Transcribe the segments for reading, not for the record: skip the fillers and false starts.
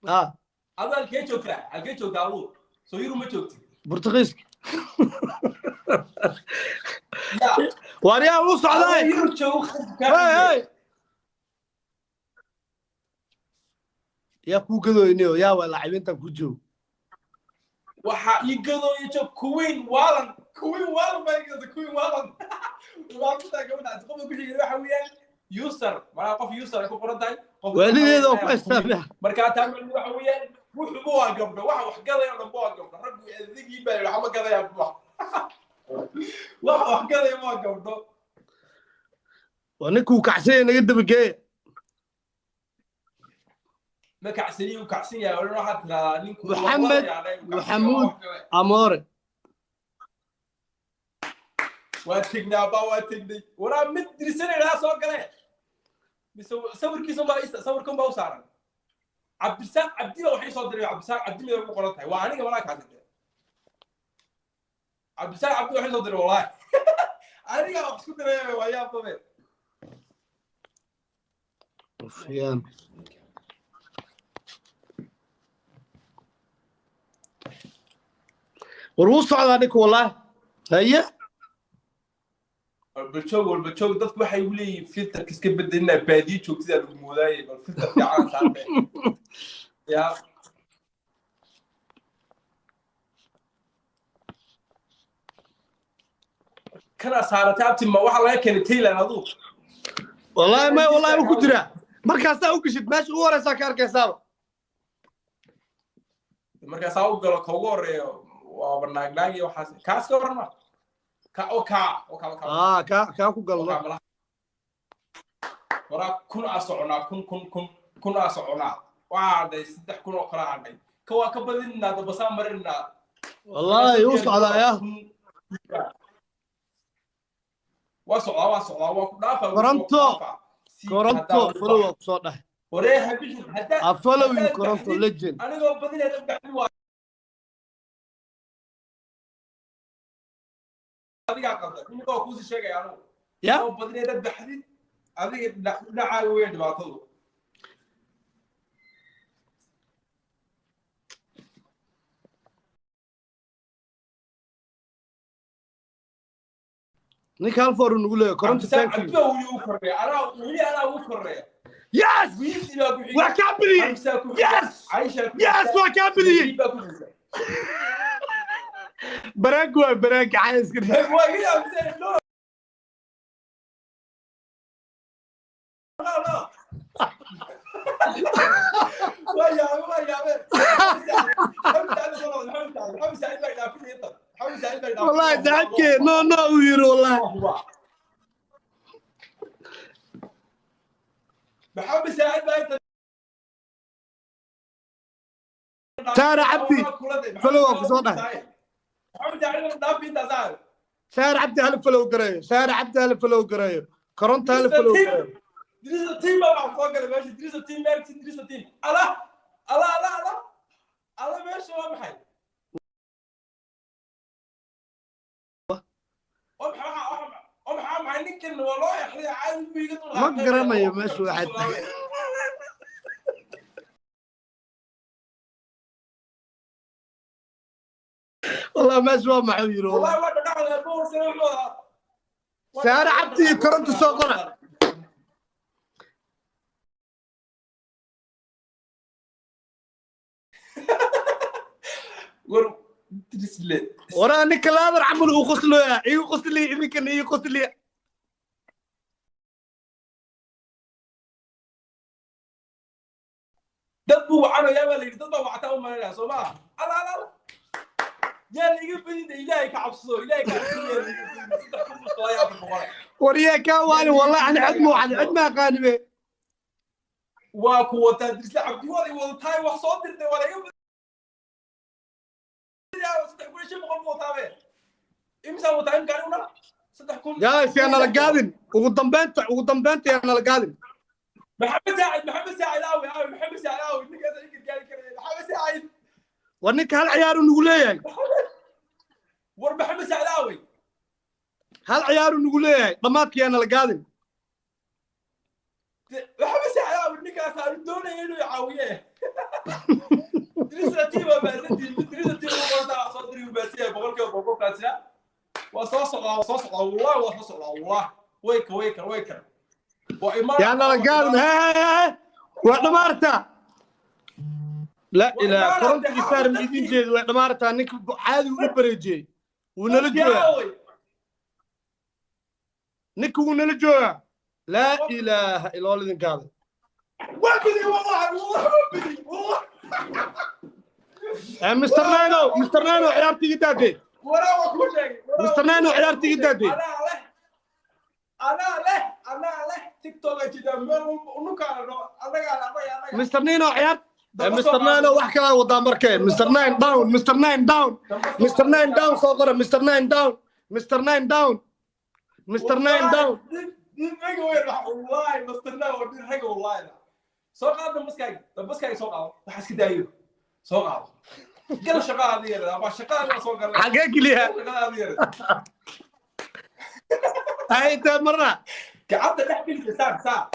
Ah. Adu halkee joogtaa? Halkee joogtaa aduu? Soo Yurub ma joogtid? Burtuqiiska. Ya. Waaryaa wuu socdaay. Adoo Yurub joogo khasab kaa hey dhigay. Hey, yaa kuu gadooyniyo, yaa waa laacibiintan ku joogo. Waxaa ii gadooya joog Queen Waalan, Queen Waalan baa ii gadoosa, Queen Waalan. Waa ku tahay gabadhaas. Qofka ku xigay waxa weeyaan user, macnaha qof user ay ku qoran tahay. Qofka waalideeda oo ku waxa weeyaan haystaa Queen. miya? Markaa taa macnaheedu waxa weeyaan wuxuba waa gabdho, waxa wax gadaya oo dhanba waa gabdho. Raggu adeegii baa yidhi, waxba gadaya waxa wax gadaya waa gabdho. Waa ninkuu kacsanya, naga dabageeya. Ma kacsaniyi, uu kacsan yahay oo dhan waxaad tiraahdaa ninku waa Maxamed wadayaa, uu kacsan yahay, waa Maxamuud wax gadaya. Amoore. Waa tegnaa baa, waa tegnay. Waraa mid dirsanayna soo gale, mise sawirkiisa baa, sawirkan baa u saaran. Cabdisaaq Cabdi baa waxay soo diray. Cabdisaaq Cabdi mid ugu qoran tahay waa aniga malaa kaasi. Cabdisaaq Cabdi waxay soo diray, wallahi aniga wax isku diray, waa yaababe. Rufyaan. War wuu socdaa ninku, wallahi. Haye. Walba joog, walba joog. Dadku waxay u leeyihiin filterka iska bedelina, baadiyo joogtidaa lagu moodaayay. Bal filter fiican saarte ya. Kana saaratay abti, ma waxaa laga keenay Thailand aduu? Wallahi may, wallahi ma ku jiraa. Markaasaa u geshid, meesha ugu horeysaa ka arkaysaaba. Markaasaa u galo, ka ugu horeeyo waaba naagnaag iyo waxaas. Kaas ka warran ma ka oo kaa oo kaa oo kaa? Aa, kaa ku oo galno. Kaa malaha. Waraa 1000 aa soconaa, 1000 1000 1000 1000 aa soconaa. Waxaa hadhay 3000 oo kala hadhay. Ka waa ka badinaa, dabasaa marinaa. Wallahi wuu socdaa ya. Waa socdaa, waa socdaa, waa ku dhaafaa, waa ku Koronto. dhaafaa. Sii Koronto. haddaa Follow waa kusoo dhahay. Waree habixin haddaa I follow you. Haddaad Koronto baxdid legend. Anigoo badinaya baxdid waa adigaa qaldan. Iminka waa kuusii sheegaya anugu. Ya. Anigoo badinaya dad baxdid, adiga dhinacaaga weyn dhibaatadu. Ninka hal foor uu nagu leeyahay Koronto. Cabdisaaq Thank you. Cabdi baa weli ugu koreeya, anaa weli anaa ugu koreeya. Yes. Wiilkii baa ku xiga. Waa kaa badiyey. Xamsaa ku xiga. Yes. Caishaa ku xiga. Yes, waa kaa badiyey. Zakiib baa ku xiga. Baraag waa baraag cayska. Waa iga yaabisay. No, no, no, waa yaabe, waa yaabe. Maxamed Saacid soo noqday, Maxamed Saacid, Maxamed Saacid baa idhaafinaya intan. Maxamed Saacid baa idhaafinaya. Wallahi saaxiibkee, no no uu yiri wallahi. Maxamed Saacid baa intan. Saara Cabdi, follow waa kusoo dhahay. Maxamed Saacid baa dhaafi intaa saaxib. Saar Cabdi hala follow gareeyo, Saar Cabdi hala follow gareeyo, Koronto hala follow gareeyo. Dirisa team baa wax soo galay meesha. Dirisa team meelsi, Dirisa team. Allah Allah Allah Allah Allah, meesha waa maxay? Waa maxay waa maxay, waa maxay ninkan waa loo exday caadi buu iga dul Ma qaatay. garanayo meesha waxaad. Wallahi meesha waa maxay uu yiri wallahi. Wallahi waa dhadhaxda boor sano wuxuu ahaa. Saara Cabdi iyo Koronto soo qora. War Dirisle. Waraa ninka laadar camal uu qoslooyaa, igu qosliya, idinkana ii qosliya. Dad buu wacanayaa baa la yidhi, dad baa wacataa u malanaya soo maaha? Alla alla alla, yaa la iga badinta. Ilaahay ka cabsado, Ilaahay ka cabsado, yaa la iga badinta. 3400. War yaa kaa waali, wallahi ani cid ma wacdi, cid ma aqaani be. Waa ku wataa Dirisle Cabdi, waad i wadataay, wax soo dirtay, waa la iga badinaya. 3500 buu wataabe. Imisaan wataa imka aniguna? 3000. Guys, yaa nala gaadin ugu dambeynta, ugu dambeynta yaa nala gaadin. Maxamed Saacid, Maxamed Saacid aawi, aawi Maxamed Saacid aawi, ninkaas ay gargaari karaya Maxamed Saacid. War ninka hal ciyaar uu nagu leeyahay. War Maxamed Saacid aawi. Hal ciyaar uu nagu leeyahay, dhammaadka yaa nala gaadin. Maxamed Saacid aawi, ninkaas aanu doonaya inuu caawiye. Dirisla team waa mahadsantihiin. Mid Dirisla team ugu qoran tahay soo diri baasiya 100%. Kaasina waa soo socdaa, waa soo socdaa, wallahi waa soo socdaa, wallahi way ka way ka way ka waa imaan. Yaa nala gaadin, hee waa dhamaartaa. La ilaa korontigii saar ma idin jeedo, way dhamaartaa. Ninka caadi u bareejiyey wuu nala joogaa, ninka wuu nala joogaa. Laa ilaaha ila waa lidin gaaday. Waa bidi, wallahi wallahi waa bidi, wallahi. Mr Nino, Mr Nino, ciyaartii daadey. Waraa waa kuu sheegay. Mr Nino, ciyaartii daadey. Anaa leh, anaa leh, anaa leh. TikTok jida meel unukaana no anagaa anaga anaga. Mr Nino ciyaar, Mr Nino wax kala wadaa markee. Mr Nine down, Mr Nine down, Mr Nine down, soo qora Mr Nine down, Mr Nine down, Mr Nine down. Nin rag weyn wallahi, Mr Nine waa nin rag wallahi. Soo qaado dambaskaaga, dambaskaaga soo qaado, waxa iska daayo, soo qaado, gal shaqadaada yarada waa shaqadaada soo galay. Xagee geliya? Shaqadaada yarada. Ay intee marna? Gacanta dhex geli, saa saa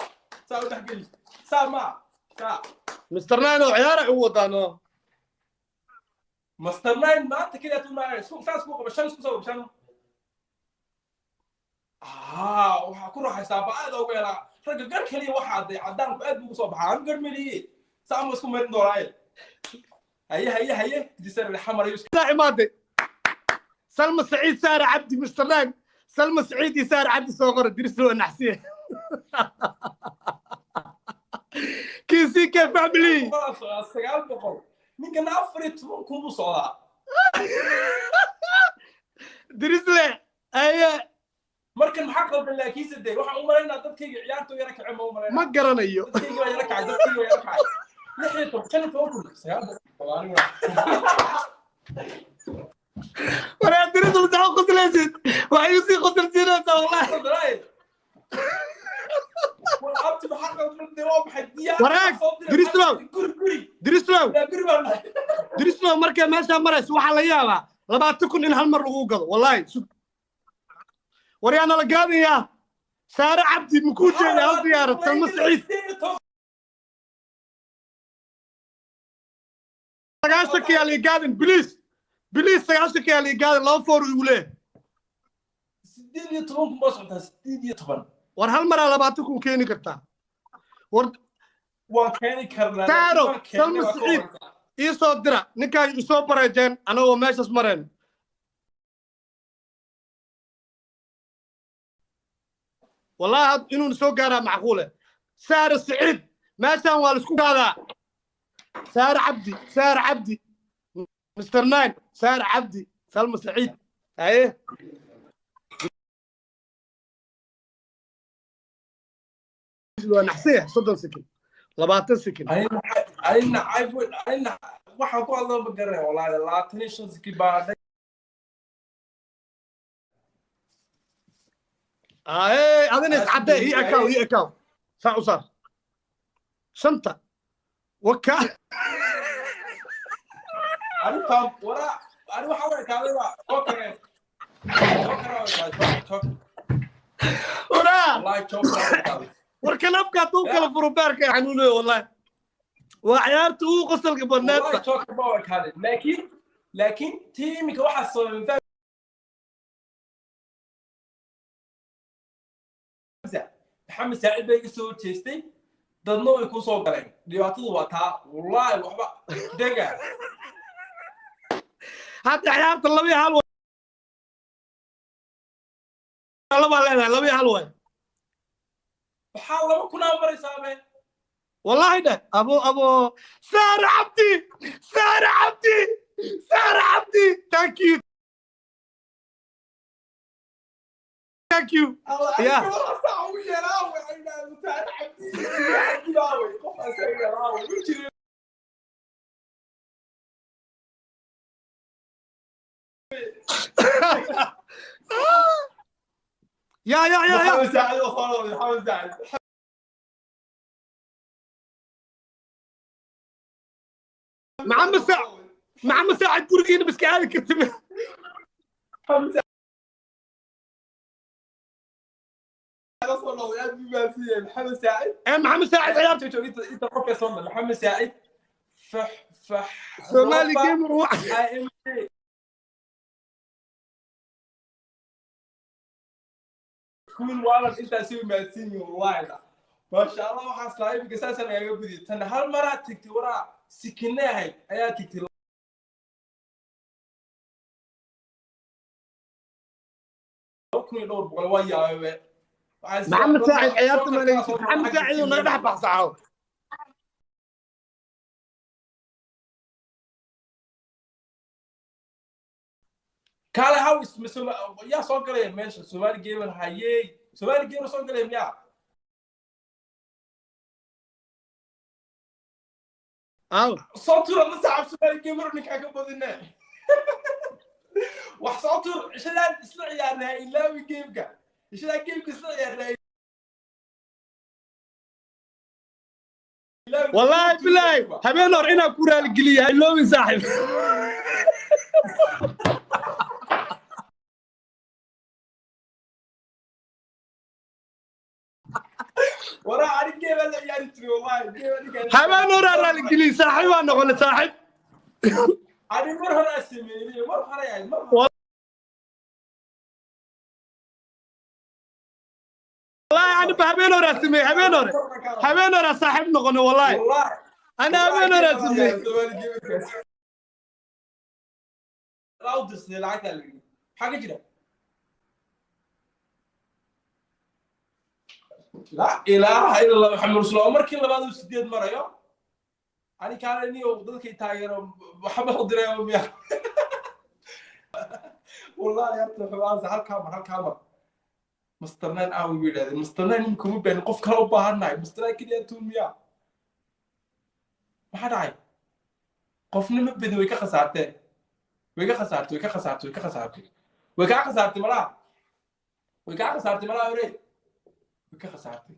saa u dhex geli, saa ma saa. Mr Nine oo ciyaara ugu wadaano. Mr Nine maanta keliya tumaaya isku saas ku qaba, shan isku soo shan. Waxaa ku raaxaysaa ba aad ugu helaa ragga gar kaliya, waxaa dee cadaanku aad buu ugu soo baxaa. Anu gar meliye saa ma isku marin doonaaye. Haye haye haye, disar xamar ayuu iska imaaday. Salma Saciid, Saara Cabdi, Mr Nine, Salma Saciid iyo Saara Cabdi soo qora. Diris waa naxsiye. KCK family 900, ninkana 14,000 buu socdaa. Dirisle aye. Markan maxaa qaldan? Laakiinse dee waxaan u malaynaa dadkayga ciyaarta yara kacay, ma u malaynaa? Ma garanayo. Dadkayga baa yara kacay, dadkayga baa yara kacay. 16, 15,000, 900 aniguna. Waraa dirisle maxaa qoslaysid? Waxay usii qoslsiinaysaa wallahi. Abti maxaa qaldan dee? Waa maxay diyaar? Waraag Dirislow, guri guri Dirislow, guri baan. Dirislow, markay meeshaa marayso waxaa la yaabaa 20,000 in hal mar lagu gado wallahi. War yaa nala gaadayaa? Saare Cabdi makuu jeeda hal diyaarad. Salma Saciid, 90 yaa lii gaadin, please please, 90 yaa lii gaadin. Laba foor igu leeyahay. 18,000 baa socotaa, 18. War hal maraa 20,000 keeni kartaa war? Waan keeni karnaa. Saaro, Salma Saciid ii soo dira ninkaan isoo bareejeen anagoo meeshaas mareen. Wallahi inuuna soo gaaraa macquule. Saare Saciid, meeshaan waa laisku gaadaa. Saare Cabdi, Saare Cabdi, Mr Nine, Saare Cabdi, Salma Saciid, haye. Waa naxsiya, 30 sekin, 20 sekin. Anina cayb, anina waxaan ku hadlaa ma garanaya wallahi. 25 sekin baa. Aye, adina iscadee, ii ekaaw, ii ekaaw, saa u saar shanta waka. Arrintan waraa ani waxaa u ekaaday waa joker, joker joker. Waraa wallahi joker u ekaaday. War kanafka hadduu kala furo beerka xanuunayo wallahi. Waa ciyaarta ugu qosolka badneedba. Wallahi joker baa u ekaaday, laakiin tii iminka waxaa sababay Maxamed Saacid baa iga soo horjeestay, dadna way ku soo galeen. Dhibaatadu waa taa wallahi, waxba dega. Hadda ciyaarta 2-1, labaa leedahay, 2-1 waay. Maxaa 2,000 maraysaa be? Wallahi dheh abo abo. Saare Cabdi, Saare Cabdi, Saare Cabdi, thank you, thank you. Yeah. Ya ya ya ya. محمد سعد وصلوا محمد سعد. Maxamed Saacid, Maxamed Saacid, gurigiina miska aadi kartid. محمد سعد وصلوا يا بي محمد سعد. Ee Maxamed Saacid ciyaarta. انت انت بروفيسور محمد سعد. Fax fax. Somali Gamer wax. AMD. Queen Wallet intaasi way mahadsan yihiin wallahi. Maasha Allah, waxaas lahaa iminka saasaa lagaga badiyay. Tan hal maraa tigtay, waraa sikine ahayd ayaa tigtay 2,200, waa yaabe. Maxamed Saacid ciyaarta ma leeyahay. Maxamed Saacid uu naga dhex baxsaco. Kaale hawis yaa soo galaya meesha? Somali Gamer hayey, Somali Gamer soo galaya miyaa? Aw. Soo tura la saaxib Somali Gamer, ninkaa ka badine wax soo tur. Cishadaan isla ciyaarnaa, ilaawi gameka, cishadaan gameka isla ciyaarnaa. Wallahi bilahi habeen hor inaan ku raaligeliya iloobin saaxib. Waraa ani game la ciyaari jiray wallahi, game ninkaa Habeen hor aan raaligeliya saaxib, waan noqonay saaxib. Ani mar hore aan sameeyey, mar hore ahayd, mar hore. Wallahi ani ba habeen hor aan sameeyey, habeen hore, habeen hor aan saaxib noqonay wallahi. Wallahi. Ana habeen hor aan sameeyey. Laa dirsaday lacagtaa la yidhi, maxaa ka jira? Laa ilaaha ila Allah Maxamed rasuul. Markii labaad uu 8 marayo ani kaale niyo dadkay taageero waxba u diray miya? Wallahi horta wuxuu halkaa mar, halkaa mar Master Nine aawi bay yidhahdeen. Master Nine imika uma baahin, qof kale u baahannahay. Master Nine keliya tuun miya? Maxaa dhacay? Qofna ma bedin, way ka khasaarteen, way ka khasaartay, way ka khasaartay, way ka khasaartay, way kaa khasaartay malaha, way kaa khasaartay malaha hore, way ka khasaartay.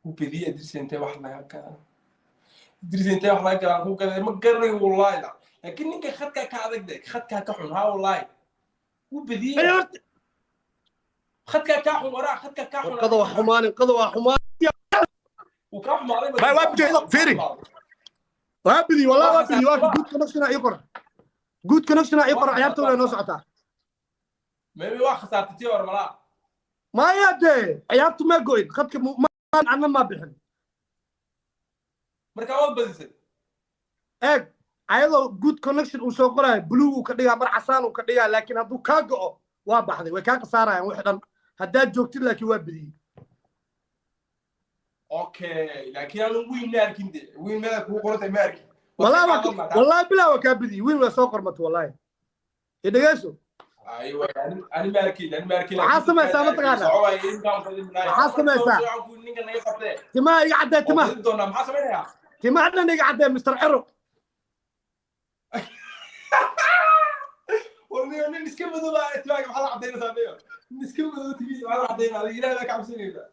Wuu bediyey Idris, intee wax laga gadaa? Idris intee wax laga gadaa ku gaday? Ma garanayo wallahi, laakiin ninka khadkaa ka adag de, khadkaa ka xun. Haa wallahi wuu bediyey, khadkaa kaa xun, waraa khadkaa kaa xun. Qada waa xumaanin, qada waa xumaan. Wuu kaa xumaaday. Bay, waa bediyey, fiiri. Waa bediyey wallahi, waa bediyey. Waa good connection ii qora, good connection ii qora. Ciyaarta way noo socotaa. Maybe waa khasaartay tii hore malaa. Maya dee ciyaartu ma go'in, khadka ma anna ma bixin. Marka waad badisay. Eeg, ayadoo good connection uu soo qorayo, blue uu ka dhigaa, mar casaan uu ka dhigaa, laakiin hadduu kaa go'o waa baxday, way kaa khasaarayaan wixii dhan haddaad joogtid, laakiin waa bediyey. Okay, laakiin anu wiin ma arkin de, wiin meeda kugu qorantay ma arkin. Wallahi waa, wallahi bilaa waa kaa bediyey, wiin waa soo qormatay wallahi. Idhegeyso. Aywa, ani ma arkin, ani ma arkin. Maxaa samaysaa mataqaanaa? Maxaa samaysaa? Ninka naga qabtee. Timaha iga caddee, timaha. Doonaa, maxaa samaynayaa? Timaha dhan iga caddee, Mr. Cero. War nin iska madooba timaaga maxaa la cadaynaysaa? Niyo nin iska madooba timihiisa maxaa la cadaynaa? Adiga Ilaahay baa ka cabsanaysa.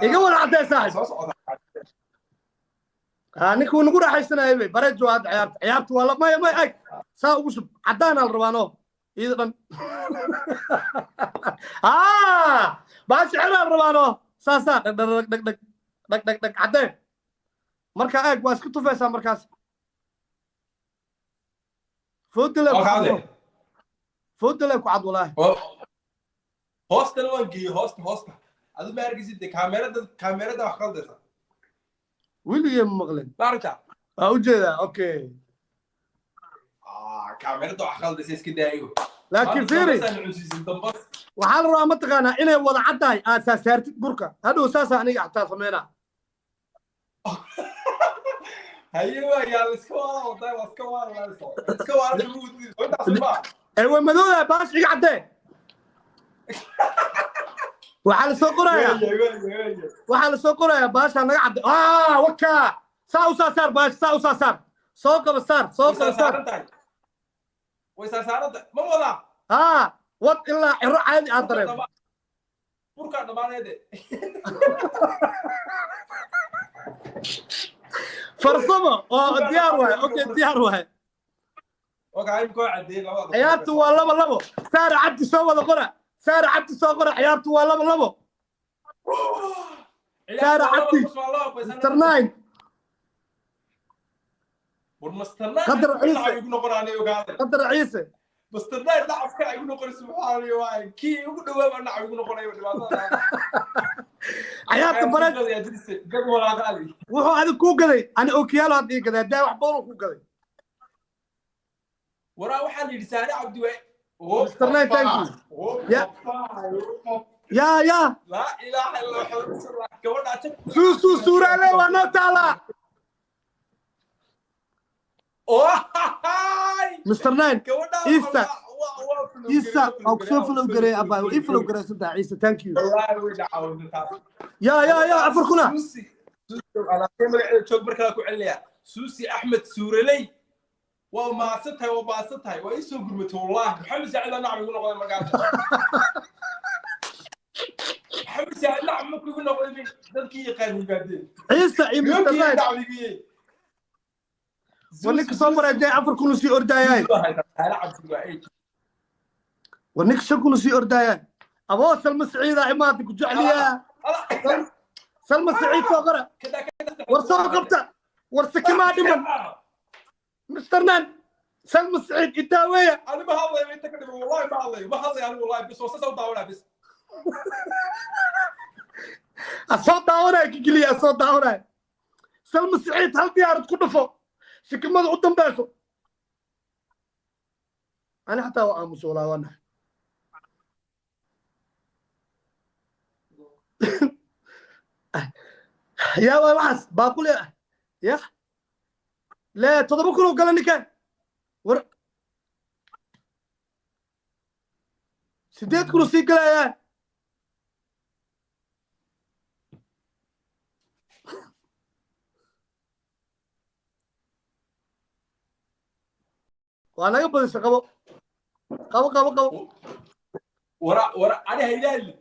Iga wada caddee saaxib. Soo socda. Haa, ninka wuu nagu raaxaysanayay bay barejo hadda. Ciyaarta, ciyaarta waa la maya maya, ag saa ugu shub, caddaanaa la rabaa no iyada dhan. Haa, baashi xeraa la rabaa no, saasaa dhag dhag dhag dhag dhag dhag dhag caddee. Marka eeg, waa isku tufaysaa markaas, foodale ku cad, foodale ku cad walaahi. Hoostana waan geeyey, hoosta, hoosta adu ma arkaysid dee, kaamerada, kaamerada wax qaldaysa. Weligee ma maqlin. Ma aragtaa? Waa ujeedaa, okay. Kaamerada wax qaldaysa, iska daayo. Laakiin fiiri, waxaa la rabaa mataqaanaa inay wada caddahay, aad saasaartid burka hadhow, saasaa aniga xataa sameynaa. Haye, waa yaa iska waala wadaa, waa iska waala, iska waala intaas ma. Ee way madoodahay, baash iga caddee. Waxaa la soo qorayaa, waxaa la soo qorayaa baashaa naga cadde. Wakaa saa u saa saar, baash saa u saa saar, soo qaba saar, soo qaba saar. Way saasaaran tahay, ma wadaa? Haa, wad ilaa ciro caadi aad dareemo. Burkaa dhamaaneede. Farsamo oo diyaar waay, okay, diyaar waay. Ciyaartu waa 2-2. Saara Cabdi soo wada qora, Saara Cabdi soo qora. Ciyaartu waa 2-2. Saara Cabdi. Mr. Nine. War Mr. Nine. Qadar Ciise. Igu noqonaanay ogaade. Qadar Ciise. Mr. Nine nacafka igu noqonaysa maxaa waay kii ugu dhawaa baa nacaf igu noqonayo dhibaatada. Cayaarta bareed Gad walaaqaadi. Wuxuu adig kuu gaday ani okiyaalo had ii gaday haddaa wax badan kuu gaday. Waraa waxaa la yidhi Saare Cabdi waay. Mr. Nine, thank you. Yeah. Yaa yaa. Laa ilaaha illa Allah, gabadha jab. Suusuu suuraale waa noo taalaa. Oh! Mr. Nine. Gabadha. Isa. Isa waa kusoo follow gareey abaa ii follow gareysantaha Ciise, thank you. Wallaahi way dhacawday taas. Yaa yaa yaa 4000. Suusi. Suusi alaabtay magaceeda joog mar kale ku celinayaa. Suusi Axmed Suuraley. Waa mahadsan tahay, waa mahadsan tahay. Waa ii soo gurmatay wallaahi. Maxamed Saacid aa nacab igu noqday markaas. Maxamed Saacid nacab markuu igu noqday dadkii yaqaan yimaadeen. Ciise iyo Mr. Nimankii Nine. Nacab igu yeey. War ninka soo maray 4000 sii ordaayaay. War ninka 5000 sii ordaayaay. Aboo Salma Saciida imaata ku jecliyaa. Salma Saciid soo qora. War soo qabta. War sikimaa dhiman. Mr. Nine. Salma Saciid idaaweeya. أنا ما هذا أنت كده والله ما هذا ما هذا يعني والله بس وصلت داونا بس. Asoo daawanaya kigeliya asoo daawanaya. Salma Saciid hal diyaarad ku dhufo. Sikimada u dambeyso. Ani xataa waa aamusa walaa waa nahay. Yaa waay waxaas baaquli ah. Ya. Lee 7000 oo gala ninkan. War 8000 sii galayaa. Waa naga badisa qabo. Qabo qabo qabo. ورا ورا أنا هيلال.